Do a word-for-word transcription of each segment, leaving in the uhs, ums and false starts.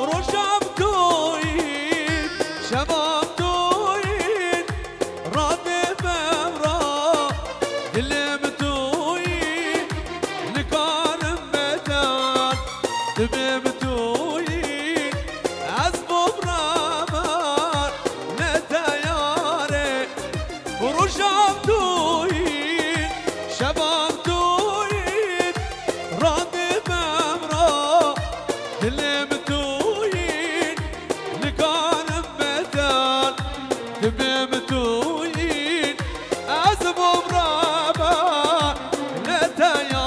Rojam toyîn, şevam toyîn, radê bevra, dilim toyîn, nikarim betan, dibim toyîn, ez bom raman, ne teyare. Rojam toyîn, şevam toyîn, radê bevra, dilim toyîn, nikarim betan, dibim toyîn, ez bom raman, ne teyare.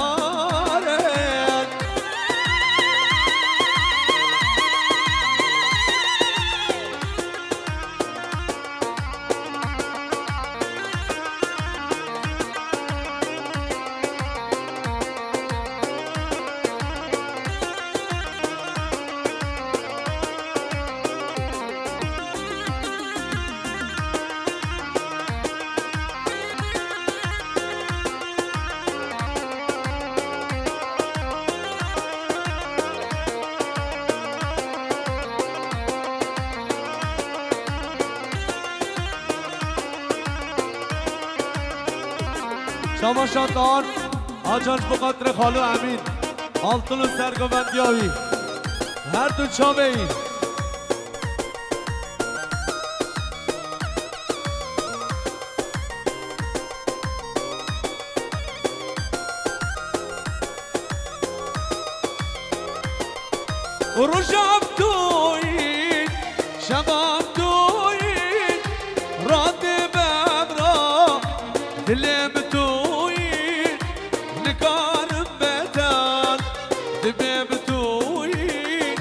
Çava Şatan, Hacan ji bo xatirê Xalo Emîn, altın û sergovendiya wî. Her du çavê wî. Rojam toyîn, şevam toyîn, radê bevra, dilim toyîn, nikarim betan, dibim toyîn,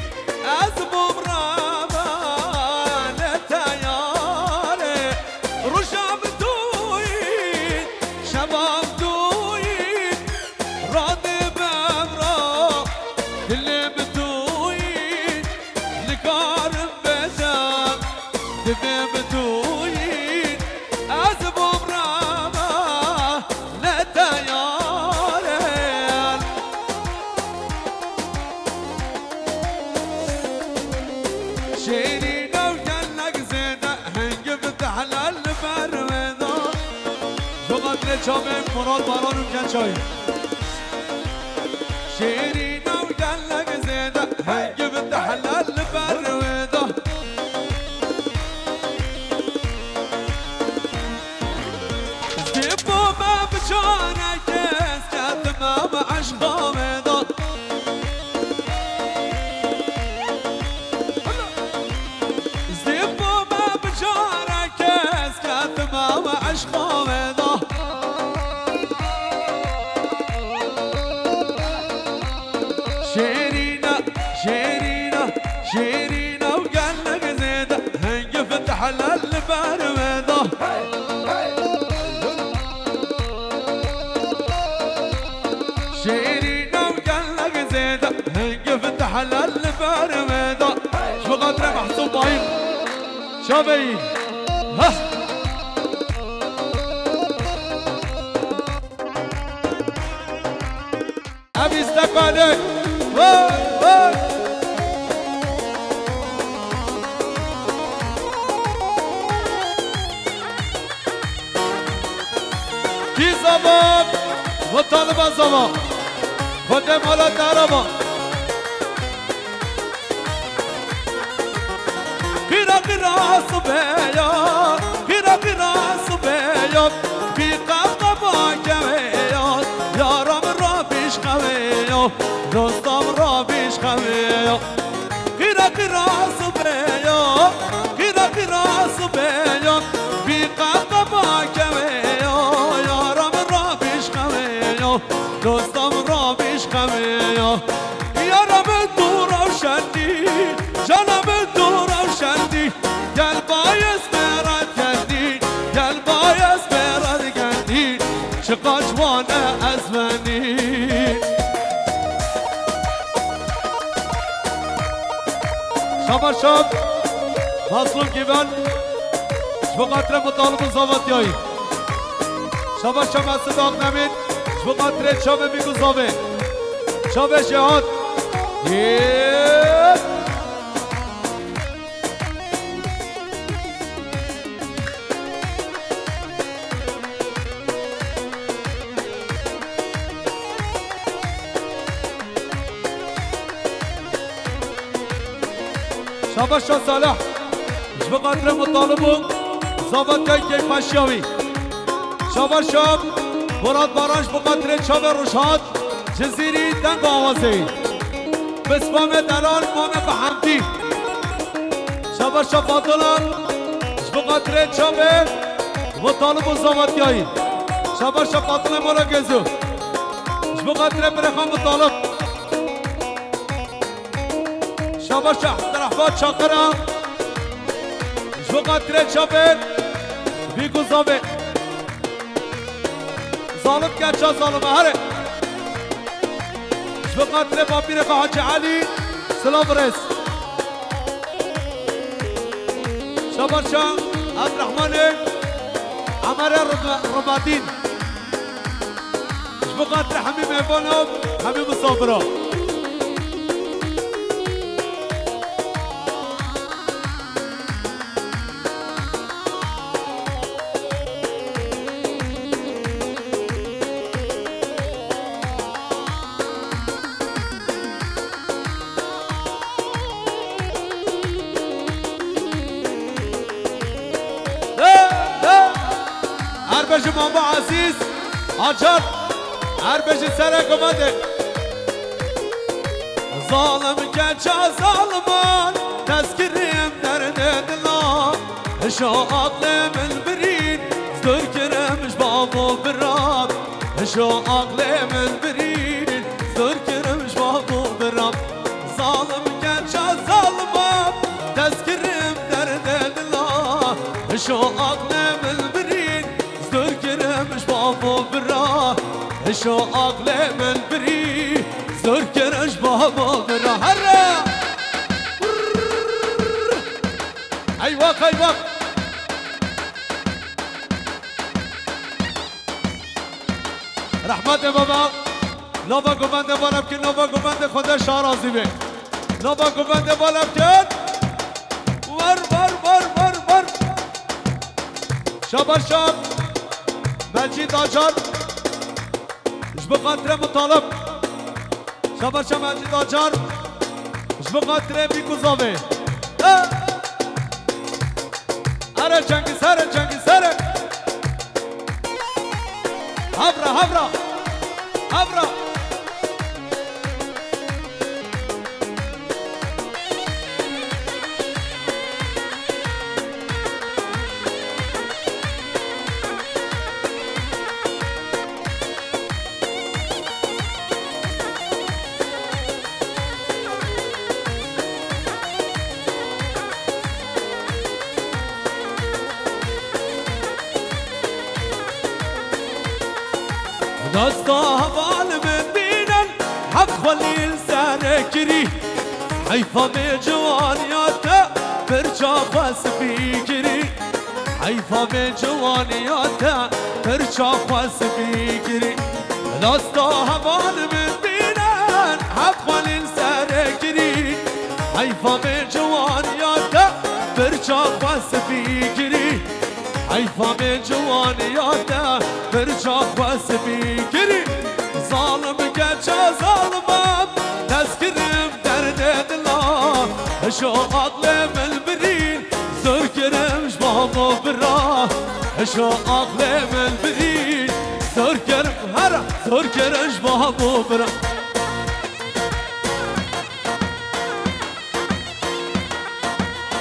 ez bom raman, ne teyare. Rojam toyîn, şevam toyîn, radê bevra, dilim toyîn, nikarim betan, dibim toyîn, ez bom raman, ne teyare. Şêrîn ew gelek zêde, hingî bi tehlal li ber wê da. Ji xatirê çavê Murat Baran û Gençayî. Şêrîn ew gelek zêde, hingî bi tehlal li ber wê da. Zîpo me bi careke ez ketime me eşqa wê da. Zîpo me bi careke ez ketime me eşqa wê da. Şêrîna, şêrîna, şêrîna û gelek zêde, hingî bi tehlal li ber wê da. Şêrîna û gelek zêde, hingî bi tehlal li ber wê da. Ji bo xatirê Mehsûm Bayîr. Çaveyî. Ha! Ev îsteqalek. Hey, hey. Kî zava? Mutaliba zava. Xwedê mala te eraba. Qîra qîra sibeya, qîra qîra sibeya, bî qeqeba keveya, yara min rabîş xeveya, dosta min rabîş xeveya. Qîra qîra sibeya, qîra qîra sibeya, bî qeqeba keveya, yara min rabîş xeveya, dosta min rabîş xeveya. Yara min tu rewşenî, cana min tu rewşenî, gel bayez berat gendî, gel bayez berat gendî, çiqaç wane ez venî. Şaba şab, Mazlum Gîvan, ji bo xatirê Mutalib û Zavatiyayî. Şaba şab Mesut Akdemîn, ji bo xatirê çavê Mîk û Zavê. Çavê Şehat. Yee! Şabaşa Salih. Ji bo xatirê Mutalib û zavatiyayê keyfxweşiya wî. Şabaşa Murat Baran ji bo xatirê çavê Rojhat, Cizîrî, deng û awazê wî. Bi spamê delal, mamê bi Hemdî. Şabaşa Fadila ji bo xatirê çavê Mutalib û zavatiyayî. Şabaşa Fadila Mala Gezo. Ji bo xatirê birê xwe Mutalib. Şabaşa Abdurrahman Çakıra. Ji bo xatirê çavê Bîk û zavê. Zalim keça zalime here. Ji bo xatirê bapîrê xwe Hacî Elî, silav rêz. Şabaşa Abdurrahmanê Emerê Rib-, Ribadîn. Ji bo xatirê hemî mêvanan, hemî misafira. Her bejim Mamo Ezîz Acar. Her bejî serê gumendê. Zalim keça zaliman, dest kirim derdê dila. Hişo aqlê min birîn, zor kirim ji bavo biram. Hişo aqlê min birîn, zor kirim ji bavo biram. Zalim keça zaliman, dest kirim derdê dila. Hişo aqlê min birîn, zor kirim ji bavo bira. Hişo aqlê min birî, zor kirim ji bavo bira. Here! Eyvah, eyvah! Rehmetê baba, nava guvendê bala bikî, nava guvendê Xwedê şarazî be. Nava guvendê bala bikî. Ver, ver, ver, ver, ver. Şabaşa Mecîd Acar. Ji bo xatirê Mutalib. Şabaşa Mecîd Acar. Ji bo xatirê Bîk û zavê. He! Here Cengiz, here Cengiz, here! Havra, havra! Havra! Dosta heval min bînin, heft xwelî li serê kirî. Heyfa vê ciwaniya te, pirça xwe spî kirî. Heyfa vê ciwaniya te, pirça xwe spî kirî. Dosta heval min bînin, heft xwelî li serê kirî. Heyfa vê ciwaniya te, pirça xwe spî kirî. Heyfa vê ciwaniya te, pirça xwe spî kirî. Zalim keça zaliman, dest kirim derdê dila. Hişo aqlê min birîn, zor kirim ji bavo bira. Hişo aqlê min birîn, zor kirim, here, zor kirim ji bavo bira.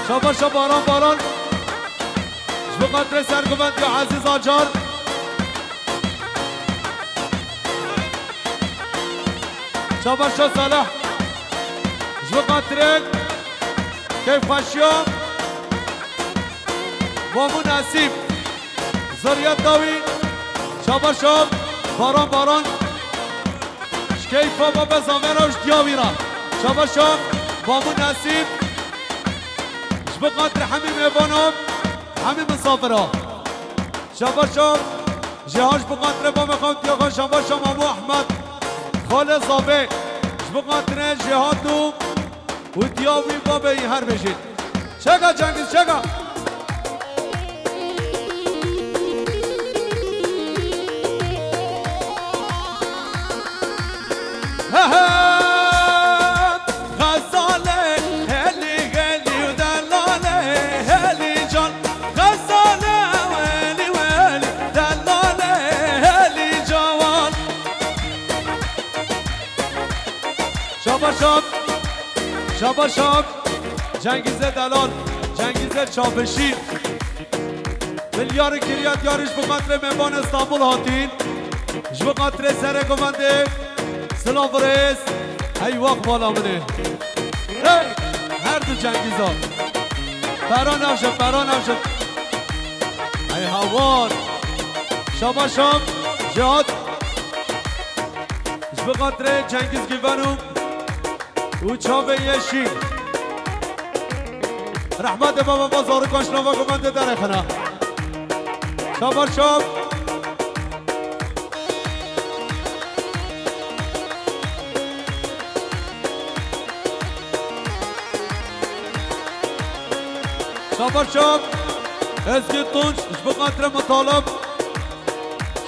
Şabaşa Baran Baran. Ji bo xatirê serguvendiya Ezîz Acar. Şabaşa Salih. Ji bo xatirê keyfxweşiya Mamû Nesîm. Zerriyet dawî. Şabaşa Baran Baran. Ji keyfa babe zavera û ji diya wî re. Şabaşa Mamû Nesîm. Ji bo xatirê hemî mêvanan, hemî misafira. Şabaşa Jêhat ji bo xatirê bamê xwe û diya xwe, şabaşa Mamû Ehmed. Xalê Zavê. Ji bo xatirê Jêhat û, û diya wî babê wî her bêjin. Çeka Cengiz, çeka. He he, Xezalê, helî helî û Şabaş şab, Cengîzê Delal, Cengîzê Çavişî. Milyarê Kiryat Yarî ji bo xatirê mêvanê Stenbul hatîn. Ji bo xatirê serê gumendê. Silav rêz. Hey wax mala min ê. Hey, her du Cengîza. Pera navşe, pera navşe. Hey hawar. Şabaş şab, Cihat. Ji bo xatirê Cengîz Gîveno. û çavê yeşîl. Rehmetê baba va zarokan ji nava gumendê derêxine. Şabaş şab. Şabaş şab. Ezgî Tunç, ji bo xatirê Mutalib.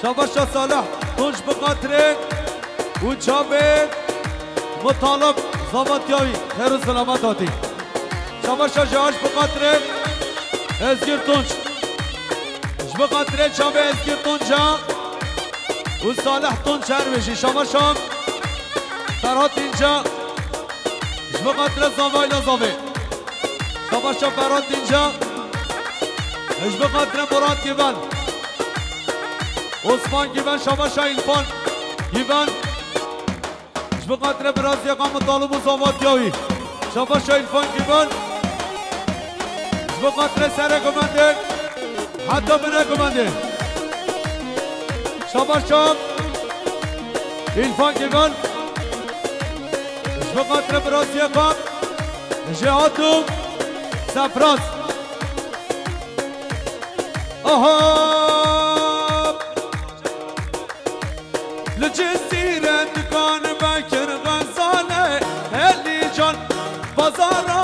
Şabaşa Salih, Tunç bi xatirê û çavê Mutalib, Zavat Yawî, xêr û selamet hatî. Şabaşa Jihaş bi xatirê Ezgîr Tunç. Ji bi xatirê çavê Ezgîr Tunca û Salih Tunç her wê jî. Şabaşa Ferhat Dînca, ji bi xatirê Zavayla Zavê. Şabaşa Ferhat Dînca. Ji bi xatirê Murat Gîven. Osman Gîven, şabaşa Îlfan Gîven. Ji bi xatirê biraziyê xwe Mutalib û Zavat Yawî. Şabaşa Îlfan Gîven. Ji bi xatirê serê gumendê. Heta binê gumendê. Şabaşa Îlfan Gîven. Ji bi xatirê biraziyê xwe. Jêhat û Sefraz. Aha! Li Cizîre dikan vekir xezale, Helî can, bazara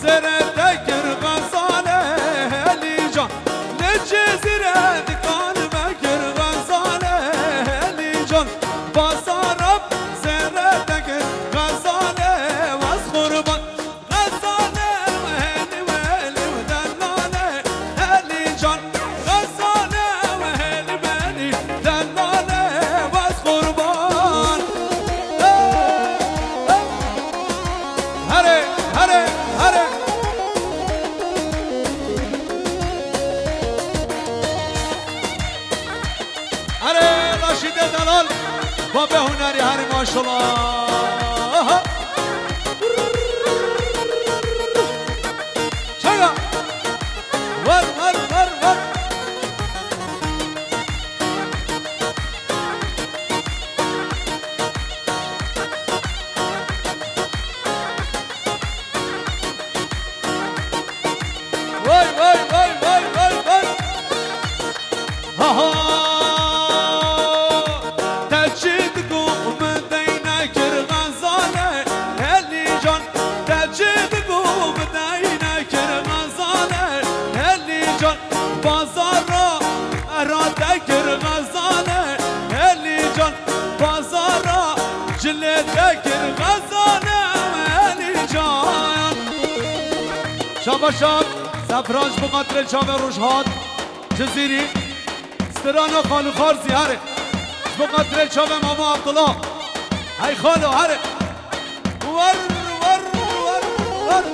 zêre te kir xezale, Helî can. Li Cizîre dikan vekir xezale, Helî can, bazara zêre te kir xezale, wez qurban. Xezale welî welî û delale, Helî can. Xezale welî welî delale, wez qurban. Herê, herê, herê. Erê, Raşîdê Delal, babê hunerî herî maşallah. Çaya. Ver, ver, ver, ver. Vay, vay, vay, vay, vay, vay. Ha, ha. Te çi digo min dey nekir xezale, Helî can. Te çi digo min dey nekir xezale, Helî can. Bazara era te kir xezale, Helî can. Bazara cilê te kir xezale, Helî can. Şabaşa Sefran, ji bo xatirê çavê Rojhat Cizîrî, strana Xalû Xarzî, herê. Ji bo xatirê çavê Mamo Abdullah. Hey xalo, herê. War, war, war, war.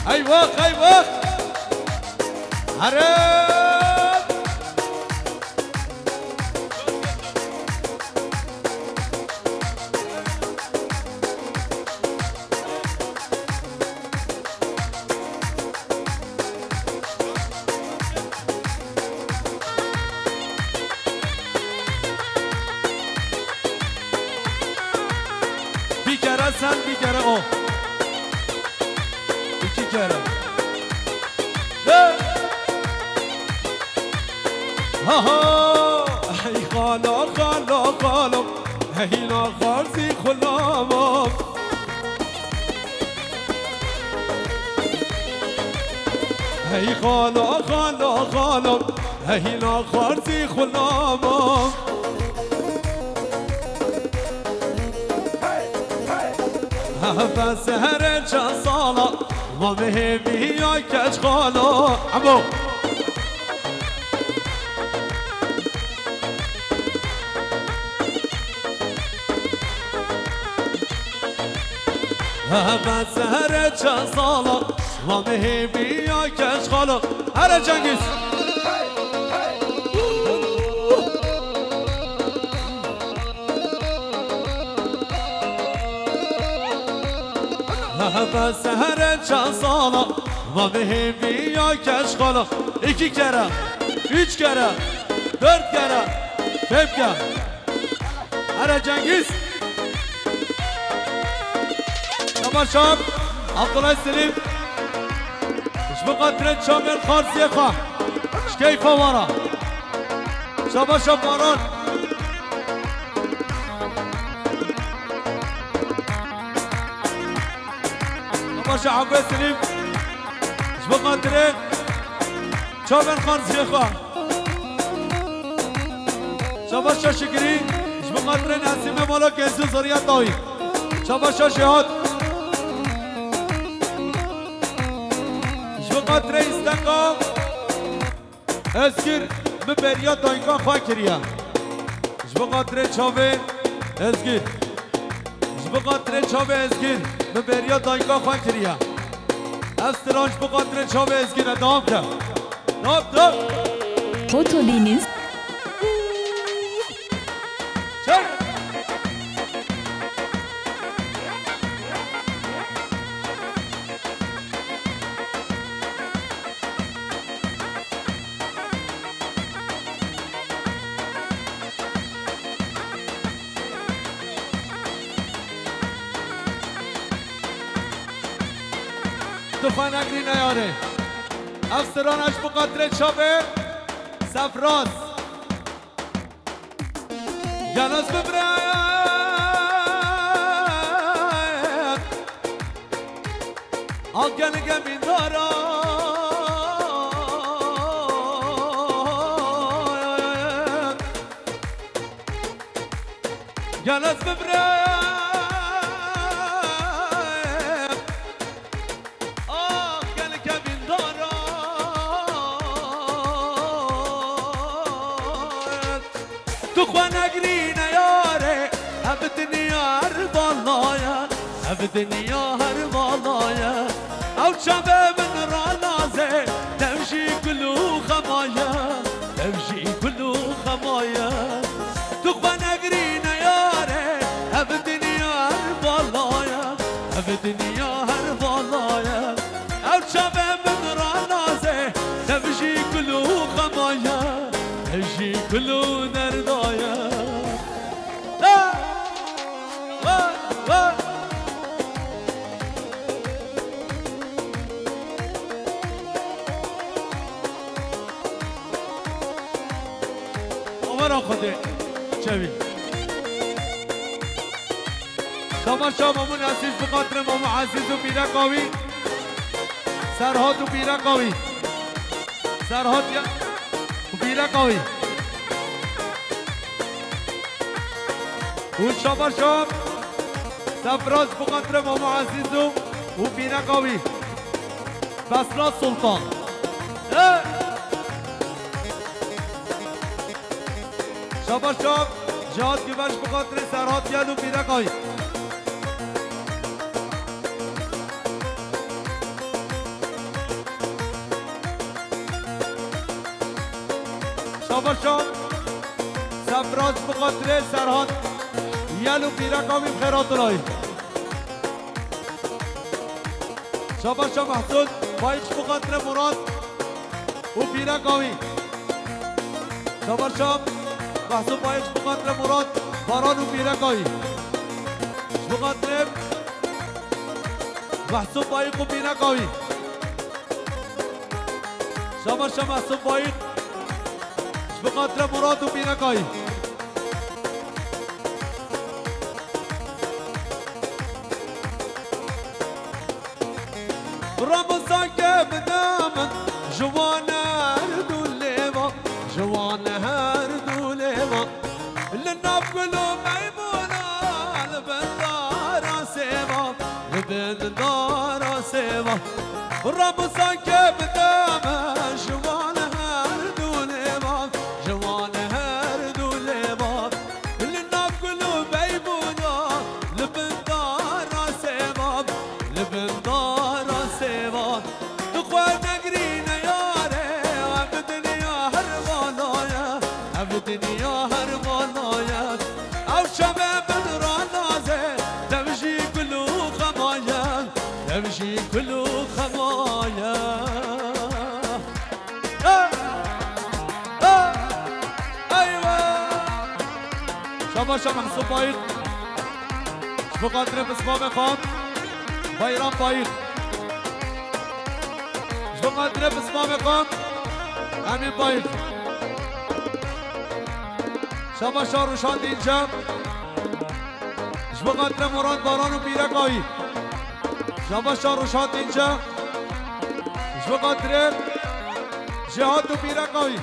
Hey wax, hey wax. Herê. Bir kere sen, bir kere o. İki kere. Hey! Ha ha! Hey xalo, xalo, xalo, hey naxarzî xulama. Hey xalo, xalo, xalo, hey naxarzî xulama. Heve seherê çend sala, ma mihêviya keç xalo. Emo! Hebe sehre çend sala, ma mihê biya keşxala. Here Cengiz. Hebe sehre çend sala, ma mihê biya keşxala. İki kere, üç kere, dört kere, pêbke. Here Cengiz. Şabaş şab. Abdullah Selim. Ji bo xatirê çavên xarziyê xwe. Ji keyfa wan re. Şabaş şab Baran. Şabaş şab Abdullah Selim. Ji bo xatirê çavên xarziyê xwe. Şabaş şa Şikirî, ji bo xatirê Nesîmê mala Kensû ziriya tawî. Şabaş şa Şihat. Ji bo xatirê îsteka Ezgir, min beriya dayika xwe kiriye. Ji bo xatirê çavê Ezgir. Ji bo xatirê çavê Ezgir, min beriya dayika xwe kiriye. Ev stran ji bo xatirê çavê Ezgir e, dewam ke. Dewam, dewam. Foto Deniz. Çek. Tu xwe negirîne yarê. Ev strana ji bo xatirê çavê Sefraz. Gel ez bibirem. Al gel gemîndara. Gel ez bibirem. Ah, gel gemîndara. Tu xwe negirîne yarê, ev dinya her bala ye, ev dinya her bala ye. Ew çavê min ranazê, dev jî gul û xema ye, dev jî gul û xema ye. Tu xwe negirîne yarê, ev dinya her bala ye, ev dinya her bala ye. Ew çavê min ranazê, dev jî gul û xema ye, dev jî gul û derda ye. Hey! Hey! Hey! Overa Xwedê çevî. Şama şa Mamû Nesîr ji bo xatirê Mamû Ezîz û pîreka wî. Serhat û pîreka wî. Serhat ya û pîreka wî. Û şama şa Sefraz ji bo xatirê Mamû Ezîz û, û pîreka wî. Besra Sultan. Hey! Şabaş şab, Cihat Güvenç bi xatirê Serhat Yel û Pîrekayî. Şabaş şab, Sefraz bi xatirê Serhat Yel û Pîreka wî bi xêr hatin. Şabaş şab Mehsûd Bayik ji bo xatirê Murat û pîreka wî. Şabaş şab Mehsûd Bayik ji bo xatirê Murat Baran û pîreka wî. Ji bo xatirê Mehsûd Bayik û pîreka wî. Şabaş şab Mehsûd Bayik ji bo xatirê Murat û pîreka wî. Ramazan ke bide min, ji wan her du lêva, ji wan her du lêva. Li nav gul û meymûna, li bin dara sêva, li bin dara sêva. Ramazan ke bide min, ji wan her du lêva, ji wan her du lêva. Li nav gul û meymûna, li bin dara sêva. Ev dinya hermana ye, ew çemê min ranaze, dev jî gul û xema ye, dev jî gul û xema ye. Hey! Hey! Eywe! Şabaş Mehsûd Bayik. Ji bo xatirê Pismamê xwe, Bayram Bayik. Ji bo xatirê Pismamê xwe, Emîn Bayik. Şabaş Ruşat Înce. Ji bo xatirê Murat Baran û pîreka wî. Şabaş Ruşat Înce. Ji bo xatirê Cihat û pîreka wî.